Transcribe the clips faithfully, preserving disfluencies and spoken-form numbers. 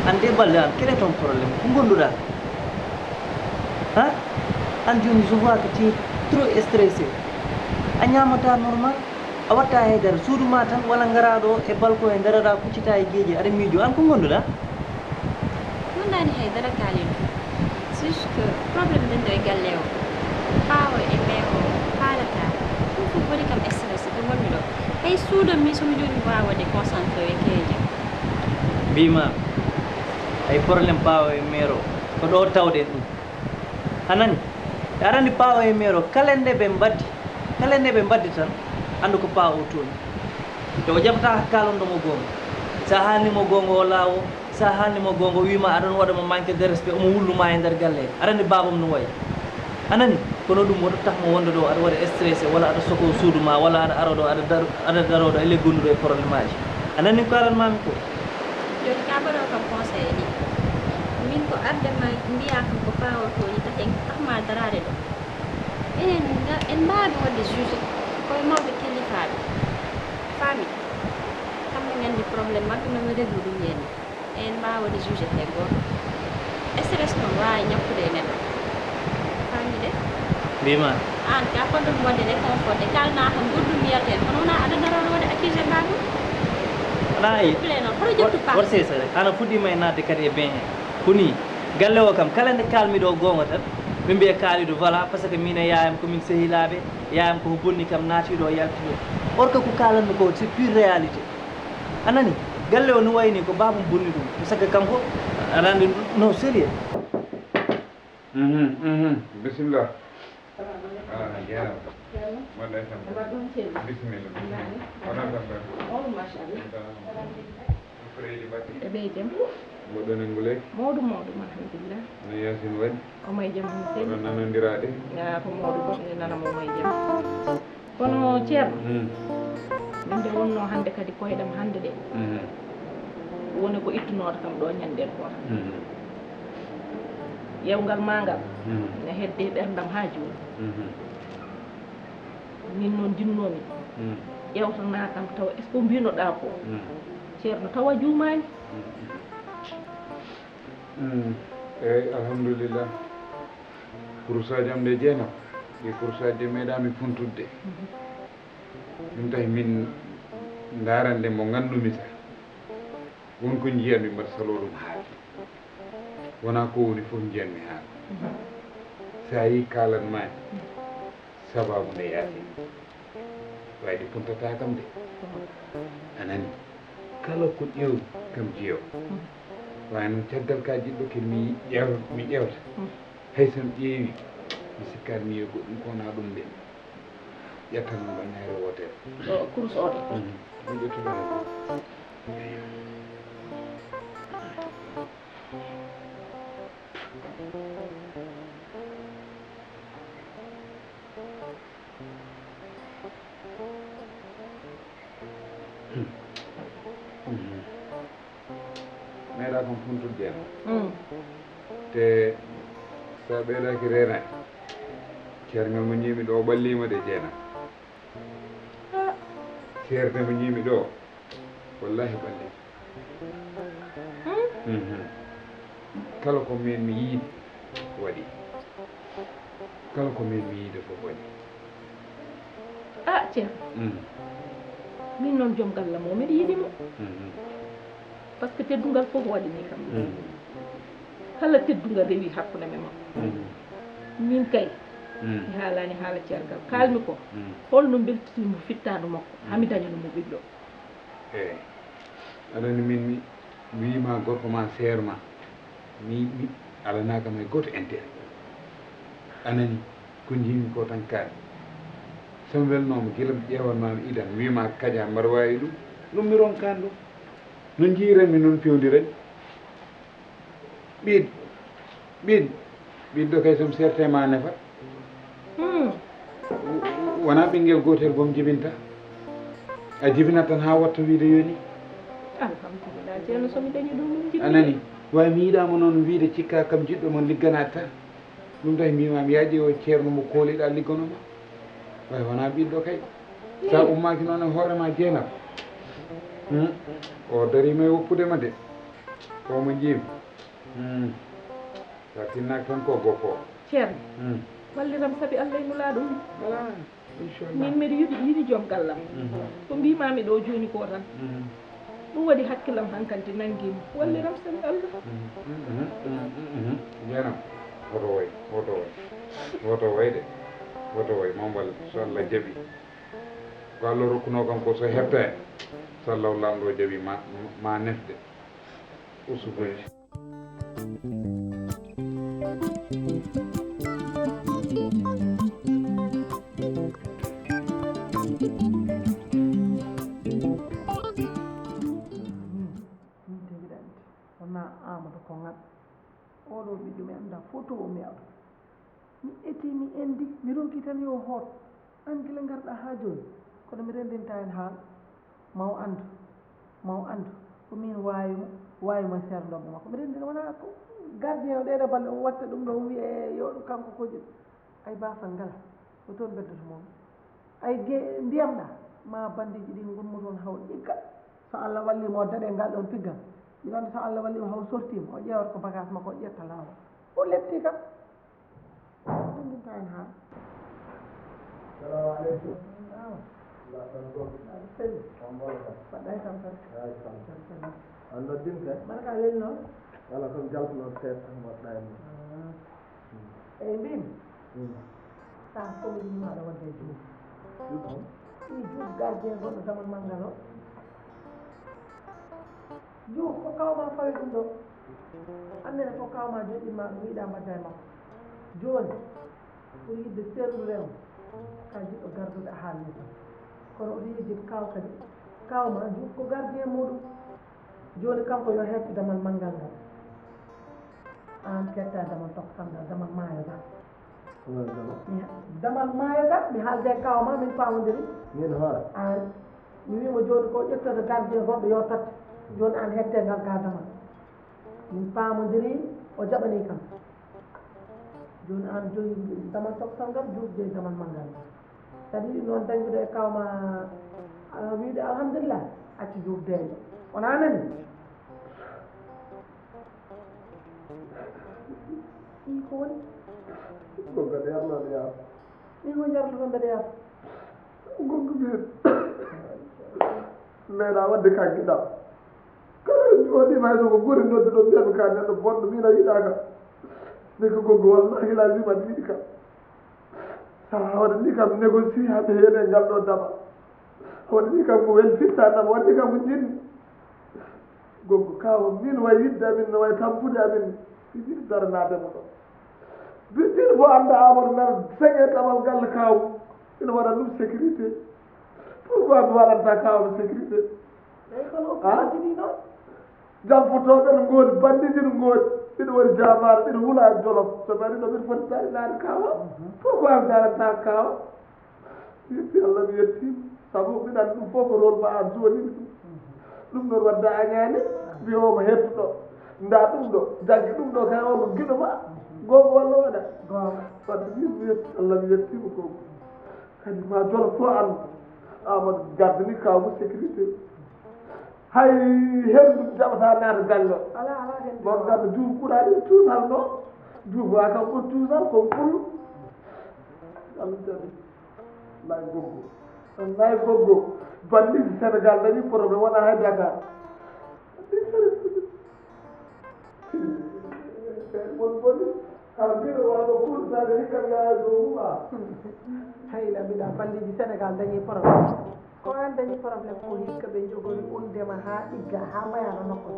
An de balle an, quel est ton problème? Ko ngonduɗa? Ha? An joni, je vois que tu es trop stressé. A ñamata normal, a watta haydara. Suudu ma tan wala ngara ɗo e balcon e darata, kuccita e geeƴe, aɗa miijo. An ko ngonduɗa? Wonani haydara, Kalidou. C'est juste que problème dañɗo e galle o. Paawo e mère o faalata. Ɗum fof waɗi kam stress. Ko wonmi ɗo. Hay suudo mi, so mi jooɗi mi waawde concentré e keeje. Mbima, hay problème paawo e mère o, ko ɗo tawɗen ɗum. A nani? Aɗa anndi paawo e mère o, kala nde ɓe mbaddi, kala nde ɓe mbaddi tan, anndu ko paawo o tooñi. Te o jaɓataa kaalonɗo mo goonga. So a haalni mo goonga, o laawo. So a haalni mo goonga, o wiima aɗa ɗon waɗa mo manque de respect, omo wullu ma e nder galle he. Aɗa anndi baabam no wayi. A nani? Kono ɗum woto tax mo wonde ɗo aɗa waɗa stressé, walla aɗa soko suudu ma, walla aɗa aro ɗo, aɗa dar-, aɗa daro ɗo, e ley gonduɗo e problème aji. A nani ko aranmami ko? Joni ka baɗo kam conseil ni. Min ko arde ma mbiya kam ko paawo tooñi, tax en, tax ma daraade ɗo. Enen nga-, en mbaawi waɗde jugé koye mawɓe kellifaaɓe. Faami? Kamɓe nganndi problème maɓɓe, no ɓe réglu ɗum heen. En mbaawa waɗde jugé heen gooto. Stress noon waawi ñakkude e neɗɗo. Faami de? Mbima. Aan ka fotde ɗum waɗde réconforté, kaalna ko goɗɗum wiyata heen. Kono wonaa aɗa daroo ɗo waɗde accusé mbaɗum. Wonaa e Plaît noon, hoto ƴettu wa-, paas. War sesa rek. Ana fuɗɗiima e naatde kadi e ben heen. Ko nii, galle o kam, kala nde kaalmi ɗo goonga tan, ɓe mbiya Kalidou, voilà, parce que min e yaayam ko min sehilaaɓe, yaayam koko bonni kam, naati ɗo, yalti ɗo. Or que ko kaalanmi ko, c'est pure réalité. A nani? Galle o no wayi ni, ko baabam bonni ɗum. Parce que kanko, aɗa anndi, non, sérieux. Mhm, mhm. Bisimilla. Salamu aleykum. Ah, jeeram. Ceerno. Mbaɗɗa e tampere. Mbaɗɗon ceerno. Bisimilla. Mbaɗɗon. Oɗon tampere. On machallah. Freydi Batte. E ɓe jam. Mboɗon e nguleyki? Mawɗum, mawɗum, alhamdulillah. No Yaasin waɗi? Omo e jam, hol seydi? Oɗon nanondiraade? Ah, ko mawɗo goɗɗo ne nana mo, omo e jam. Kono Ceerno, mm, min de wonno hannde kadi koyɗam hannde de. Mhm. Woni ko ittunooɗo kam ɗo ñande gooto. Mhm. Ƴeewgal ma ngal, mhm, ne hedde ɓerndam haa jooni. Mhm. Min noon njinnoomi, mm, ƴeewtana kam taw est-ce que ko mbinoɗaa ko? Mm. Ceerno, tawa juumaani. Mm. Mm. Eey, alhamdulillah. Kurusaaji am ɗe jeenaɓo, ɗi kurusaaji ɗe meeɗaami funtudde. Mhm. Ɗum tawi min ndaarande mo nganndu-mi tan. Won ko njiyanmi mbaɗa saloo ɗum haala. Wonaa ko woni fof njiyanmi haala. Mhm. So a yii kaalan maani, mhm, sabaabu nde yaasi. Wayde puntataa kam de. A nani? Kala ko ƴeew kam jeew. Waawi noon caggal ka jiɗɗo ke mi ƴeew-, mi ƴeewta. Hay so mi ƴeewi, mi sikkaani mi yiya goɗɗum ko wonaa ɗum de. Ƴettan mo ɗon ñaare wootere. Ɗo kurus o ɗo. Mhm. Ɗum ƴettuɗo hen ko. Meeɗa kam funtude jeena. Mm. Te sa ɓeydaaki reenaade, ceerngal mo ñiimi ɗo ɓalliima de jeena. Ah. Ceerde mo ñiimi ɗo, wallahi ɓalliima. Hmm? Mhm. Kala ko min mi yiide waɗi. Kala ko min mi yiide fof waɗi. Ah, Ceerno. Mm. Min noon joom galle mo, miɗo yiɗi mo. Mhm. Parce que teddungal fof waɗani kam. Kala teddungal rewi hakkunde men makko. Min kay, mi haalaani haala ceergal. Kaalmi ko, holno mbeltitinmi mo fittaandu makko, haa mi dañano mo ɓiɗɗo. Eey. Aɗa anndi min mi, mi wiima gorko ma seer ma. Mi, mi alanaaka may gooto intérêt. A nani, ko njiimi ko tan kaani. So mi welnooma gila mi ƴeewanmaami idan, mi wiima kaƴa mbaɗa waawi ɗum. Ɗum mi ronkaani ɗum. No njiiranmi noon pewndiranmi. Ɓiɗ, ɓiɗ, ɓiɗɗo kay so mi seerte ma nefa. Wonaa ɓinngel gootel boom jibinta. A jibinat tan haa watta wiide yoni. Alhamdulillah, ceerno, so mi dañi ɗum, ɗum jibini. A nani? Way mi yiɗaama noon wiide cikka kam jiɗɗo mon ligganaat tan. Ɗum tawi mbiima mi yaaƴi o ceerno mo kooliɗa liggono ma. Way wonaa ɓiɗɗo kay. Sa ummaaki noon e hoore ma jeenat. Hmm. O dariima e woppude ma de. Ko mo njiimi. Hmm. Sa tinnaaki tan ko goppo. Ceerno. Hmm. Walliram sabi Allah e Nulaaɗo mum. Voilà. Inchallah. Min mbeɗa yiɗi, yiɗi joom gallam. Mhm. Ko mbimami ɗo joni ko tan. Mhm. Ɗum waɗi hakkillam hankanti nanngima. Walliram sabi Allah. Mhm. Mhm. Mhm. Mhm. Jeenam. Woto woy, woto woy. Woto woy de. Woto woy. Mawbal, so Allah jaɓi. Ko Allah rokkuno kam ko so hefta en. So Allah lamɗo jaɓi ma, ma nefde. Usugoy. Min tigi ɗanti. Wona Amadou ko ngal. Oɗo ɓiɗɗo mi annda foto o mi awɗo. Mi eti, mi endi, mi ronki tan yo hoot. An gila ngarɗa ha joni, kono mi rendinta en haala. Ma o andu, ma o andu, ko min wawi mo, wawi mo e seerndoɓe makko. Mi rendina, wona ko gardien o ɗeɗo balɗe o watta ɗum ɗo, o wiye yo ɗum kanko ko joni. Ay bafal ngala, ko toon beddoto mo. Ay ge-, ndiyam ɗa, ma bandiji ɗin gummo toon haw ɗigga. So Allah walli mo o daɗe ngal ɗon piggal. Mi ɗon so Allah walli mo haw sorti mo, o ƴeewata ko bagage makko, o ƴetta lawol. O lepti kam. Ɗum ɗum tawi haa. Salamu aleykum. Awa. Mbaɗɗon ko? Aɗa selli. On mboɗo kam. Mbaɗɗa e tampere. Eeyi, kam. Tampere. On noddin kay? Mbaɗa ka lelno? Wala, ko mi jaltuno seeɗa tan mbaɗɗa e mum. Ah. Hmm. Eyi, mbimi. Hmm. Sa commune ma aɗa wadde e juuɗe. Juuɗe hon? Ɗi juuɗe gardien goɗɗo damal manngal o. Juuf ko kawma fawi ɗum ɗo. Annene ko kawma joɗɗinma ɗum, yiɗa mbadda e makko. Joni, ɓuri yiɗde serrude mo ka jiɗɗo gardude a haalni kam. Kono oto yejjit kaw kadi. Kawma, juuf ko gardien muɗum. Joni kanko yo hettu damal manngal ngal. An ketta damal tokko kam ngal, damal maayo ngal. Damal maayo ga, mi haalde e kaawa ma, min paamodiri. Min hoore. Aan, mi wiimo jooni ko ƴettoto gardien goɗɗo yo totte. Jooni aan hette ngal ga damal. Min paamodiri, o jaɓani kam. Jooni aan jogi damal toksal ngal, juuf jogi damal manngal ngal. Kadi noon dañdude e kaawa ma, a, wiide alhamdulillah, accu juuf deeƴa. Wona nani? Ɗum ko woni? Ko mbeɗa yarnoo ɗo yaar. Min ko jarluɗo mbeɗa yaar. Gonɗo mbiyen. Meeɗa waɗde ka giɗam. Kala en jooɗiima hay so ko gori nodduɗo mbiyanmi ka neɗɗo bonɗo, min a yiɗaaka. Min ko goggo wallahi lazim aɗa yiɗi kam. Sa waɗani kam négocier haa mi heene ngal ɗo dama. A waɗani kam ko wel fitta dama, waɗani kam ko jinni. Goggo kaawa, min way yidde amin, no way tampude amin. Yiɗi daranaade mo ɗo. Birtin fof annda Amadou Nar, seŋe tamal galle kaaw. Ina waɗa ɗum sécurité. Pourquoi mi waɗanta kaaw sécurité? Eyi, kono o Ah? Fotini noon. Jam fotooɓe no ngoodi, bandiji no ngoodi. Ina waɗi jaamaare, ina hula e Jolof. So mbaɗi ɗo, min foti daranaade kaawa. Mhm. Pourquoi mi daranta kaawa? Yetti Allah, mi yettiima. Sabu mbiɗa anndi ɗum fof ko rôle ma, a joué ɗum. Ɗum noon wadde a añaani, mbiyo omo hettuɗo. Nda ɗum ɗo, jaggi ɗum ɗo kay, on ko giɗo ma. Gooto walla waɗa. Gooto. Wadde min mi yetti Allah, mi yettiima ko. Kadi ma Jolof fof anndu. Amadou gardini kaw mo sécurité. Hay henndu jaɓata naata galle o. Alaa, alaa henndu. Mawɗo garɗo Juuf ɓuraani tuusal ɗo. Juuf wa kam ɓuri tuusal, ko pullo. Allah jaɓi. Wallaay goggo. Wallaay goggo. Bandiji Sénégal dañi problème, wona hay Dakar. Ɓen mon boni, kala mbiɗo waɗa ko kursaade hikka yaaya dow mum a. Hayla mbiɗa bandiji Sénégal dañi problème. Ko an dañi problème ko hikka ɓe jogori undema ha ɗigga ha mayano nokko.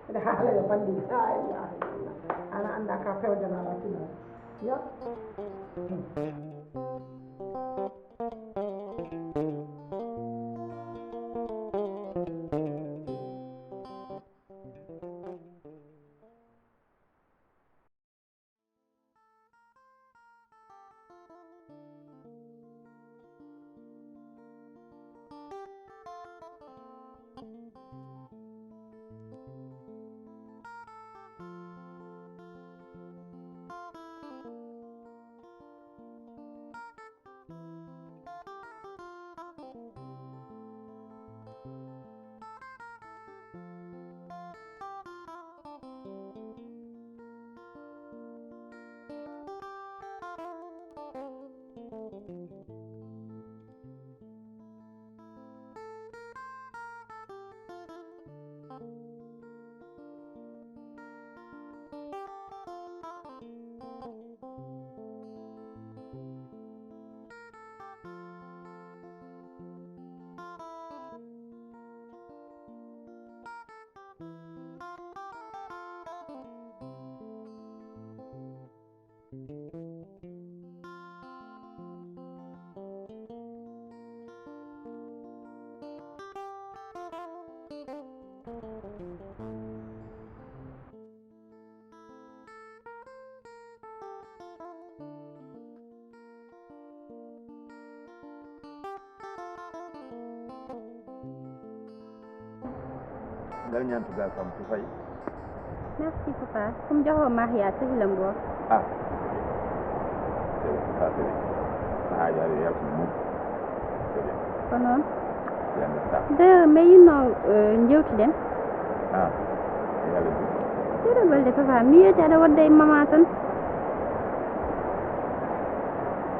Mbiɗa haala yo bandiji la ilaha illallah. Ana anda ka pewjana latina. Ya. Ngal ñaantugal kam tufay. Merci papa. Comme jaho mahya sehlam go. Ah. Sehlam ka sehlam. Sahaaji ari yaltu mum. Ko noon. Yande ta. De, mais yinno, eh, jewtuɗen. Ah. Yalla. Ɗiɗo golde papa, mi yiyete aɗa wodda e mama tan.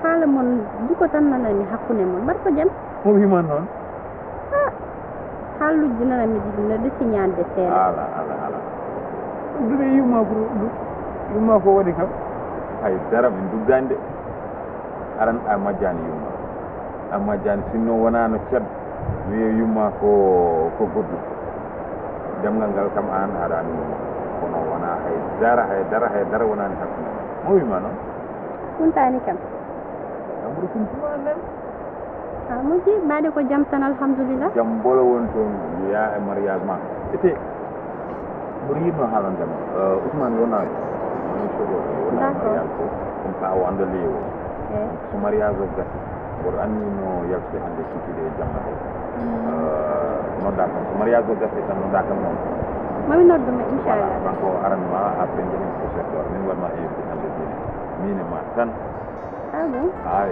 Haala mon duko tan nananmi hakkunde mon. Mbaɗ ko jam? Mo wima noon? Ah, haalluuji nana mi ɗiɗi no ɗesi ñaande seeɗa. Ala, ala, ala. Ɗum ɗum e yumma ko ɗum. Yumma ko waɗi kam? Hay dara min duggaani de. Aran a majjaani yumma. A majjaani sinno wonaa no ceddo. Mi wiya yumma ko, ko goɗɗum. Demngal ngal kam aan haɗaani yumma. Kono wonaa hay dara, hay dara, hay dara wonaani hakkunde men. Mo wima noon? Huntani kam. Amadou Koum Touma nen. A moƴƴi, mbaɗi ko jam tan, alhamdulillah. Jam mbolo woni toon, yaa e mariage ma. Ete, mboɗo yiɗno haalande ma. Euh, Ousmane wona, wona sogo, wona D'accord. Mariage ko. Comme ça, o annda ley o. Eh. So mariage o gasi, mboɗo anndi no yaltude hannde kikiɗe e jamma ɗe. Mm. Euh, nodda kam. So mariage o gasi tan, nodda kam noon. Mami noddu mo, inchallah. Voilà, kanko aran ma, après njahen ko secteur. Min waɗma invité hannde dine. Min e ma tan. Ah bon? Ay.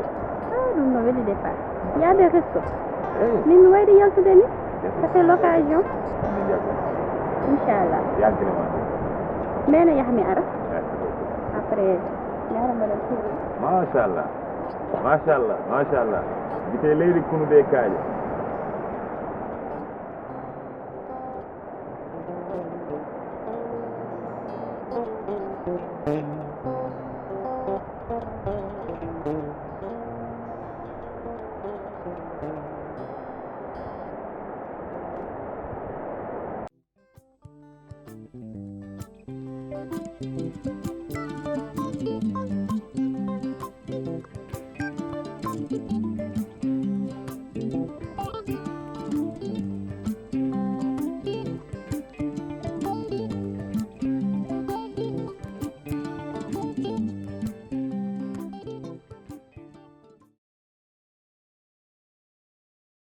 Ah, ɗum no weli de pa. Il y a des restos. Eh. Min mi wayde yaltude ni. Yes. Ça fait l'occasion. Min yaltu. Inchallah. Yaltine ma. Mene yahmi ara. Merci beaucoup. Après, mi ara mbaɗa suuɗi. Machallah. Machallah. Machallah. Gite leydi kunu de kaaƴe.